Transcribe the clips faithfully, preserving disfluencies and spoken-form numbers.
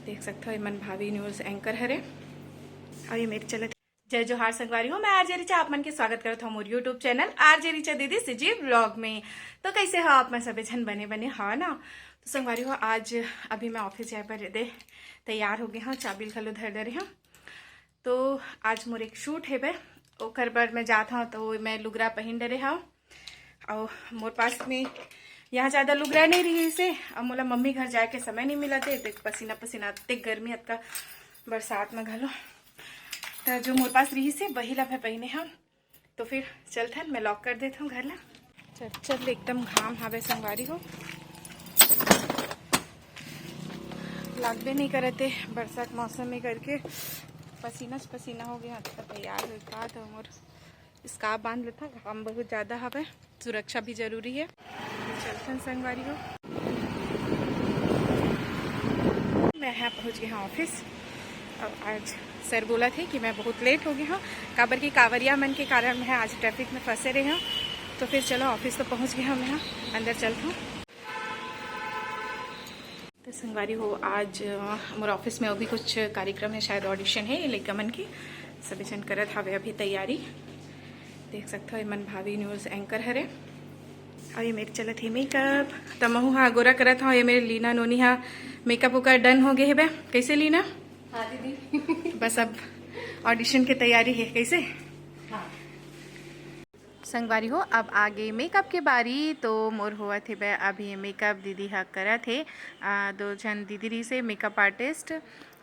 देख सकत हो, एमन भावी न्यूज एंकर हरे। अउ ये मेर चलत जय जोहार संगवारी हो, मैं आरजे रिचा, आप मन के स्वागत करत हूँ मोर YouTube चैनल आरजे रिचा दीदी सीजी ब्लॉग में। तो कैसे हो आप मन? सबे झन बने बने हो ना? तो संगवारी हो, आज अभी मैं ऑफिस जाए बर दे तैयार हो गए हूँ, चाबी घलो धर दे रहे हूँ। तो आज मोर एक शूट हे बे, ओकर बर मैं जात हूँ, तो मैं लुगरा पहिन डरे हूँ। अउ मोर पास में यहाँ ज्यादा लुगरा नहीं रही से, अब मोला मम्मी घर जाए के समय नहीं मिला थे, देख पसीना पसीना, अतेक गर्मी, अतका बरसात में घलो। तो जो मोर पास रही से वही ला मैं पहिने हूँ। तो फिर चलथन, मैं लॉक कर देत हूँ घर ला। चल चल, एकदम घाम हावे संगवारी हो, लागबे नहीं करते बरसात मौसम में करके पसीना च पसीना हो गया। अतका तैयार हो का तो मोर स्कार्फ बांध लेता, घाम बहुत ज्यादा हवे, सुरक्षा भी जरूरी है। चलथन संगवारी हो, मैं यहाँ पहुँच गया हूँ ऑफिस। अब आज सर बोला थे कि मैं बहुत लेट हो गया हूँ, काबर की कांवरिया मन के कारण मैं आज ट्रैफिक में फंसे रहे हूँ। तो फिर चलो, ऑफिस तो पहुँच गया हूँ मैं, यहाँ अंदर चलता हूँ। तो संगवारी हो, आज अ, मोर ऑफिस में अभी कुछ कार्यक्रम है, शायद ऑडिशन है लइका मन की। सभी जन करत हावे अभी तैयारी। देख सकत हो, एमन भावी न्यूज एंकर हरे। अउ ये मेर चलत हे मेकअप। त महू हा गोरा करत हव, ये मेर लीना नोनी हा मेकअप ओकर डन हो गए हे बे। कैसे लीना? हाँ दीदी। बस अब ऑडिशन के तैयारी है, कैसे? हाँ। संगवारी हो, अब आगे मेकअप के बारी। तो मोर होवत हे बे अभी मेकअप, दीदी हा करत हे। आ, दो झन दीदी रही से मेकअप आर्टिस्ट।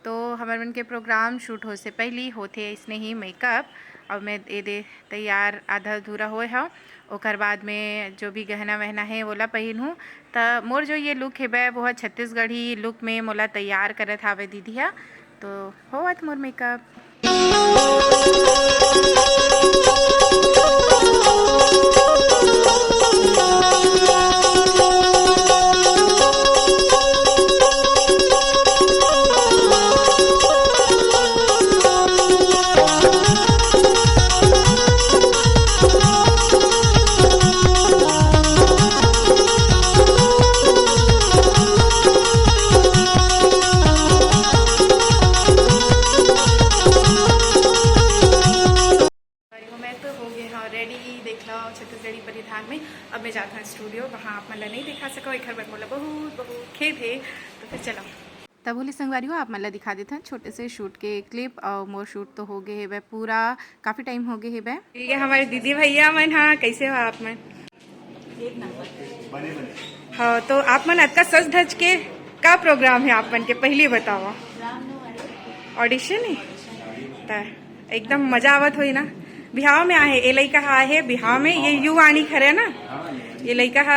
तो हमर मन के प्रोग्राम शूट हो से पहली होथे इसने ही मेकअप, और मैं ए दे तैयार आधा अधूरा होए हव। ओकर बाद में जो भी गहना वहना है, वोला पहिन हूँ। त मोर जो ये लुक हे बे, वो ह छत्तीसगढ़ी लुक में मोला तैयार करत हावे दीदी हा। तो होवत मोर मेकअप। अरे हो, मैं तो हो गए हाँ रेडी, देख लो छत्तीसगढ़ी परिधान में। अब मैं जाता हूँ स्टूडियो, वहाँ आप मन ला नहीं दिखा सको, एक बार मोला बहुत बहुत खेद है। तो फिर चलो। तब होली संगवारी हो, आप मन ला दिखा देथन छोटे से शूट के क्लिप। और मोर शूट तो हो गए हे बे पूरा, काफी टाइम हो गए हे बे। ठीक है, हमारे दीदी भैया मन, हाँ, कैसे हो आप मन? हाँ, तो आप मन अतका सज धज के का प्रोग्राम है आप मन के, पहली बताओ। ऑडिशन है? त एकदम मजा आवत होई ना। बिहाव में आहे, ए लइका हा आहे बिहाव में, ये युवानी खरे ना, ये लइका हा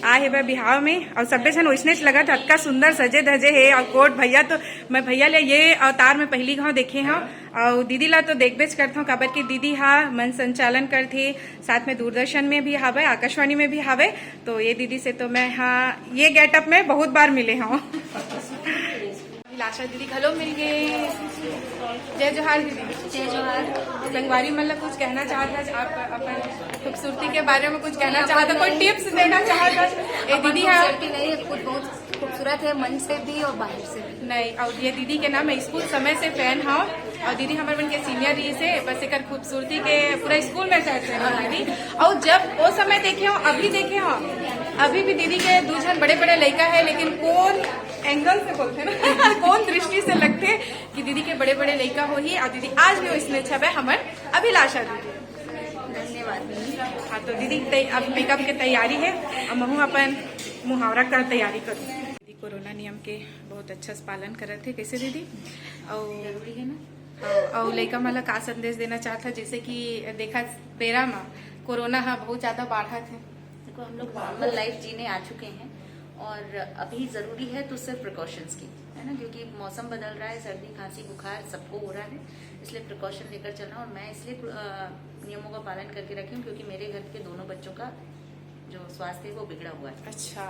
आहे बे बिहाव में। और सब्बे झन वैसनेच लगत, अतका सुंदर सजे धजे हे। और कोट भैया तो, मैं भैया ले ये अवतार में पहली घाव देखे हूँ। और दीदी ला तो देखबेच करत हूँ, काबर कि दीदी हा मन संचालन करथे, साथ में दूरदर्शन में भी हावे, आकाशवाणी में भी हावे। तो ये दीदी से तो मैं, हाँ, ये गेटअप में बहुत बार मिले हूँ। अभिलाषा दीदी घलो मिल गए। जय जोहार दीदी। जय जोहार। संगवारी मन ला कुछ कहना चाहत हस, आप अपन खूबसूरती के बारे में कुछ कहना चाहत हस, कोई टिप्स देना चाहत हस? ए अपन दीदी, हाँ। खूबसूरती नहीं है, खुद बहुत खूबसूरत है, मन से भी और बाहर से भी। नहीं, और ये दीदी के ना मैं स्कूल समय से फैन हूँ, और दीदी हमर मन के सीनियर रही से, बस एकर खूबसूरती के पूरा स्कूल में चर्चा है दीदी। और जब वो समय देखे हो, अभी देखे हो, अभी भी दीदी के दो झन बड़े बड़े लइका है, लेकिन कौन एंगल से बोलते ना, कौन दृष्टि से लगते कि दीदी के बड़े बड़े लइका होही, और दीदी आज भी वैसने छबे हमर अभिलाषा दीदी। धन्यवाद। हाँ, तो दीदी तै-, अब मेकअप के तैयारी है, अब महू अपन मुहावरा का तैयारी करूँ। दीदी कोरोना नियम के बहुत अच्छा से पालन करत हे, कैसे दीदी? और जरूरी है ना। हाँ, और लइका मन ला का संदेश देना चाहत हे, जैसे कि देखा बेरा में कोरोना हा बहुत ज्यादा बाढ़त है। देखो, हम लोग नॉर्मल लाइफ जीने आ चुके हैं और अभी जरूरी है तो सिर्फ प्रिकॉशंस की, है ना, क्योंकि मौसम बदल रहा है, सर्दी खांसी बुखार सबको हो रहा है, इसलिए प्रिकॉशन लेकर चलना। और मैं इसलिए अ, नियमों का पालन करके रखी हूँ क्योंकि मेरे घर के दोनों बच्चों का जो स्वास्थ्य है वो बिगड़ा हुआ है। अच्छा।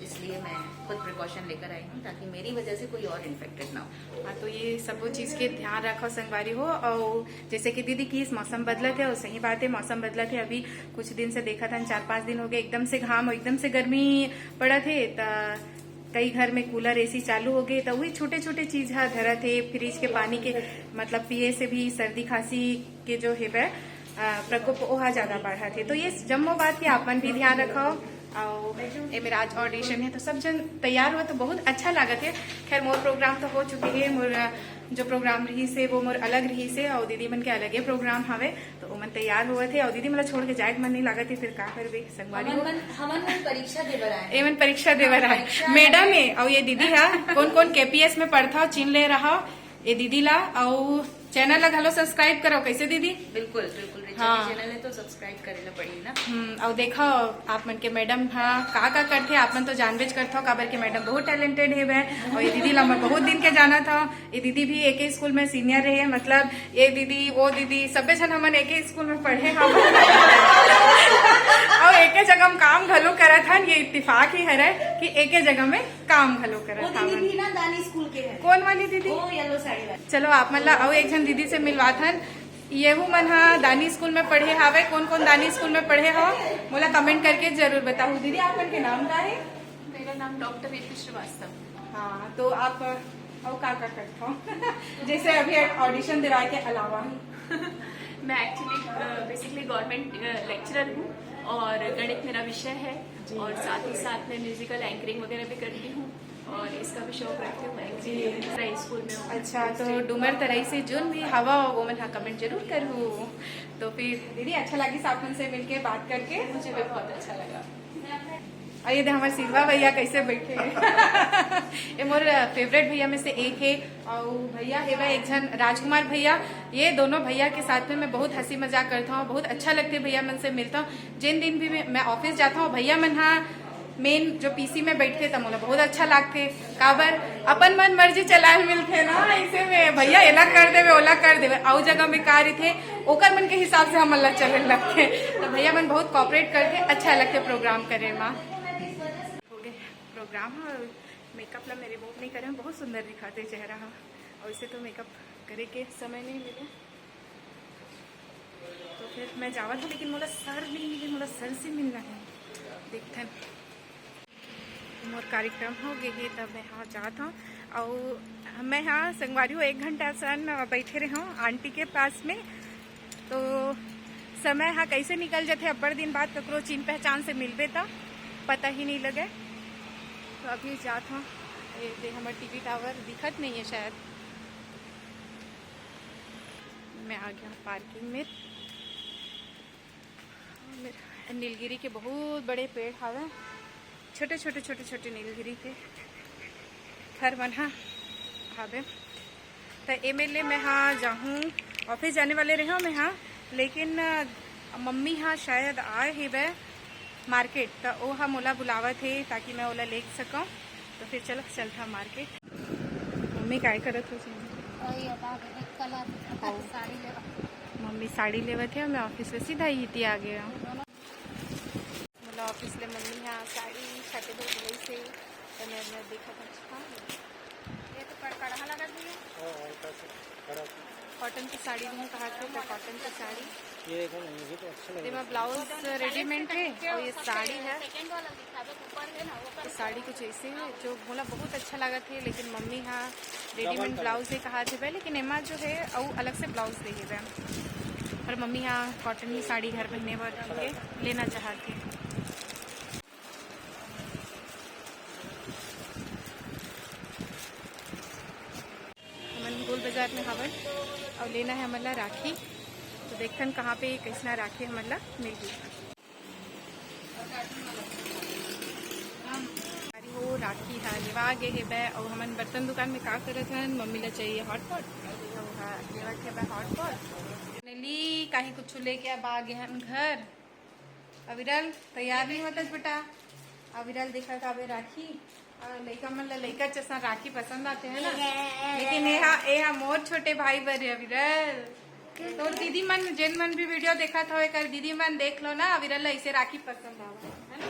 इसलिए मैं खुद प्रिकॉशन लेकर आई हूँ ताकि मेरी वजह से कोई और इन्फेक्टेड ना हो। हाँ, तो ये सब वो चीज़ के ध्यान रखो संगवारी हो। और जैसे कि दीदी की इस मौसम बदलत है, और सही बात है, मौसम बदलत है। अभी कुछ दिन से देखा था, चार पाँच दिन हो गए, एकदम से घाम और एकदम से गर्मी पड़त है। त कई घर में कूलर एसी चालू हो गए, तो वही छोटे छोटे चीज हा धरत हे, फ्रिज के पानी के, मतलब, पिए से भी सर्दी खांसी के जो हेबे, अ, प्रकोप ओहा ज्यादा बढ़त हे। तो ये जम्मो बात के आप मन भी ध्यान रखो। और ये मेरा आज ऑडिशन है, तो सब जन तैयार हुआ, तो बहुत अच्छा लागत है। खैर, मोर प्रोग्राम तो हो चुके हैं, मोर, अ, जो प्रोग्राम रही से वो मोर अलग रही से, और दीदी मन के अलगे प्रोग्राम हवे, तो ओमन तैयार हुआ थे। और दीदी, मोला छोड़ के जाए के मन नहीं लागत है, फिर का करबे, संगवारी हमन हो। मन, हमन मन परीक्षा दे बर आए हैं। एमन परीक्षा दे बर आए। परीक्षा मैडम है। है, और ये दीदी है, कौन कौन केपीएस में पढ़ता हो, चिन्ह ले रहा हो, ये दीदी ला, और चैनल ला घलो सब्सक्राइब करो। कैसे दीदी? बिल्कुल, बिल्कुल, रिचा हाँ। के चैनल है तो सब्सक्राइब करे ला पड़ी ना। हम्म, और देखो, आप मन के मैडम हा का का करथे, आप मन तो जानबेच करथो, काबर के मैडम बहुत टैलेंटेड है वह। और ये दीदी ला मैं बहुत दिन के जाना था, ये दीदी भी एक ही स्कूल में सीनियर रहे, मतलब, ये दीदी, वो दीदी, सबे झन हमन एक ही स्कूल में पढ़े हम। और एक ही जगह हम काम घलो करत हन, ये इत्तेफाक ही हरे कि एक ही जगह में काम घलो करत वो दीदी हवन। भी ना दानी स्कूल के है। कौन वाली दीदी? वो येलो साड़ी वाली। चलो, आप मन ला अउ एक झन दीदी से मिलवात हन। येहू मन हा दानी स्कूल में पढ़े हावे। कौन कौन दानी स्कूल में पढ़े हो, मोला कमेंट करके जरूर बताओ। दीदी, आप मन के नाम का है? मेरा नाम डॉक्टर ऋतु श्रीवास्तव। हाँ, तो आप अउ का का करत हो? जैसे अभी ऑडिशन दिवाए के अलावा। मैं एक्चुअली बेसिकली गवर्नमेंट लेक्चरर हूँ और गणित मेरा विषय है, जी। और साथ ही साथ मैं म्यूजिकल एंकरिंग वगैरह भी करती हूँ और इसका भी शौक रखती हूँ मैं, जी। एक्चुअली स्कूल में हूँ। अच्छा, तो डूमर तरई से जोन भी हवा, वो मन हा कमेंट जरूर करहू। तो फिर दीदी, अच्छा लगिस आप मन से मिलके, बात करके। मुझे भी बहुत अच्छा लगा। और ये दे हमारे सिरवा भैया कैसे बैठे हैं। ये मोर फेवरेट भैया में से एक है। और भैया है वह एक झन राजकुमार भैया। ये दोनों भैया के साथ में मैं बहुत हंसी मजाक करता हूँ, बहुत अच्छा लगते भैया मन से मिलता हूँ। जिन दिन भी मैं, मैं ऑफिस जाता हूँ, भैया मन हा मेन जो पीसी में बैठते, त मोला बहुत अच्छा लागथे। काबर, अपन मन मर्जी चलाए मिलथे ना, ऐसे में भैया एला कर देवे, ओला कर देवे, अउ जगह में का रहिथे, ओकर मन के हिसाब से हमन ला चले लगथे। तो भैया मन बहुत कोऑपरेट करथे, अच्छा लगथे प्रोग्राम करे मा। हो गए प्रोग्राम, हाँ, मेकअप ला मैं रिमूव नहीं करे, बहुत सुंदर दिखाते चेहरा, हाँ। और इसे तो मेकअप करे के समय नहीं मिले, तो फिर मैं जावत हूँ, लेकिन मोला सर नहीं मिले, मोला सर से मिलना है। देखथन, मोर कार्यक्रम हो गए हे, तब मैं हाँ जात हूँ। और मैं हाँ संगवारी हो एक घंटा सन बैठे रहे हूँ आंटी के पास में। तो समय हा कैसे निकल जाथे, अब्बड़ दिन बाद ककरो चिन्ह पहचान से मिलबे त पता ही नहीं लगे। तो अभी जात हूँ, ये दे हमर टीवी टावर दिखत नहीं है शायद। मैं आ गया हूँ पार्किंग में। मेर नीलगिरी के बहुत बड़े पेड़ हावे, छोटे छोटे, छोटे छोटे नीलगिरी के फर मन हा हावे। त एमे ले मैं हा जाहूँ, ऑफिस जाने वाले रहे मैं हा, लेकिन अ, मम्मी हा शायद आए हेबे मार्केट, त ओ हा मोला बुलावत हे ताकि मैं ओला ले सकूँ। तो फिर चलो, चलता मार्केट। मम्मी काय करत हो जी? वही है, बाबू, एक कलर हाँ। साड़ी लेवा। मम्मी साड़ी लेवत है, मैं ऑफिस से सीधा इही ती आ गया। दोनों। मतलब ऑफिस ले मम्मी हा साड़ी छाटे धोती लई से, तो मैं, मैं देखा था, हाँ। ये तो कड़कड़हा लगा दिया। हाँ, हल्का सा कड़ा सा। कॉटन की साड़ी नहीं कहा थे, तो कॉटन की साड़ी। ये देखो ना, ये भी तो अच्छा लग रहा है। ब्लाउज रेडीमेड है और ये साड़ी है। सेकंड वाला दिखावे, ऊपर है ना, वो तो साड़ी कुछ ऐसे है जो मोला बहुत अच्छा लागत है, लेकिन मम्मी हा रेडीमेड ब्लाउज है कहा थे, लेकिन एमा जो है अउ अलग से ब्लाउज दे है। पर मम्मी हा कॉटन ही साड़ी घर पहने बर के लेना चाहत है। हमन गोल बाजार में हवन और लेना है हमन ला राखी। तो देखथन कहाँ पे कैसना राखी हमन ला मिलही। अरे हो, राखी हा लेवा गे हेबे, और हमन बर्तन दुकान में का करत हन, मम्मी ला चाहिए हॉट पॉट, तो हा लेवा के बा हॉट पॉट। नली काहे कुछ लेके अब आ गए हन घर। अविरल, तैयार नहीं होता बेटा। अविरल देखा था अबे राखी। आ, लइका मन ला लइका जैसा राखी पसंद आते हैं ना। लेकिन ये हा, ये हा मोर छोटे भाई बर है अविरल। तोर दीदी मन, जेन मन भी वीडियो देखा था, एकर दीदी मन देख लो ना, अविरल ला ऐसे राखी पसंद आवा, है ना?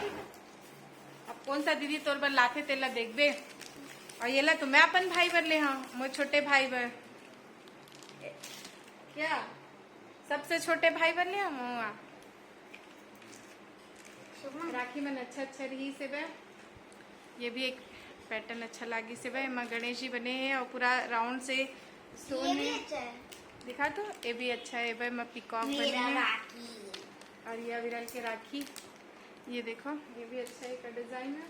अब कौन सा दीदी तोर बर लाथे, तेला देखबे। और ये ला तो मैं अपन भाई बर ले हाँ, मोर छोटे भाई बर। क्या? सबसे छोटे भाई बर ले हाँ, मुआ। राखी मन अच्छा अच्छा रही से बे। ये भी एक पैटर्न अच्छा लागिस हे भाई, एमा गणेश जी बने हे और पूरा राउंड से स्टोन ये भी हे। अच्छा है। दिखा तो, ये भी अच्छा है भाई, एमा पीकॉक बने मेरा हे। राखी। और ये विरल के राखी, ये देखो, ये भी अच्छा एक डिजाइन है।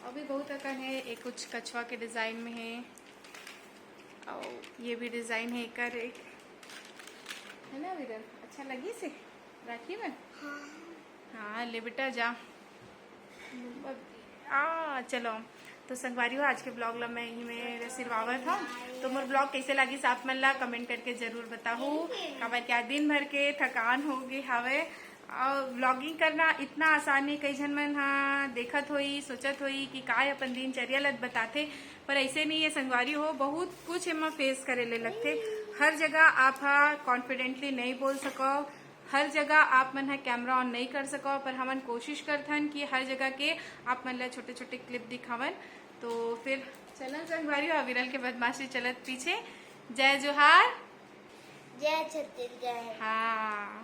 और भी बहुत अकन है, एक कुछ कछुआ के डिजाइन में है। और ये भी डिजाइन है एकर एक, है ना विरल? अच्छा लगिस हे राखी में? हाँ, ले बेटा जा। आ चलो, तो संगवारी हो, आज के ब्लॉग ला मैं यही में सिरवावत हूँ। तो मोर ब्लॉग कैसे लागिस आप मन ला कमेंट करके जरूर बताहू। काबर क्या दिन भर के थकान हो गए हवे। और ब्लॉगिंग करना इतना आसान नहीं, कई झन मन हा देखत होई, सोचत होई कि काय अपन दिनचर्या ल बताथे, पर ऐसे नहीं है संगवारी हो, बहुत कुछ एमा फेस करे ले लगथे। हर जगह आप हा कॉन्फिडेंटली नहीं बोल सको, हर जगह आप मन हा कैमरा ऑन नहीं कर सको, पर हमन कोशिश करथन कि हर जगह के आप मन ला छोटे छोटे क्लिप दिखावन। तो फिर चलन संगवारी हो, विरल के बदमाशी चलत पीछे। जय जोहार। जय छत्तीसगढ़। हाँ,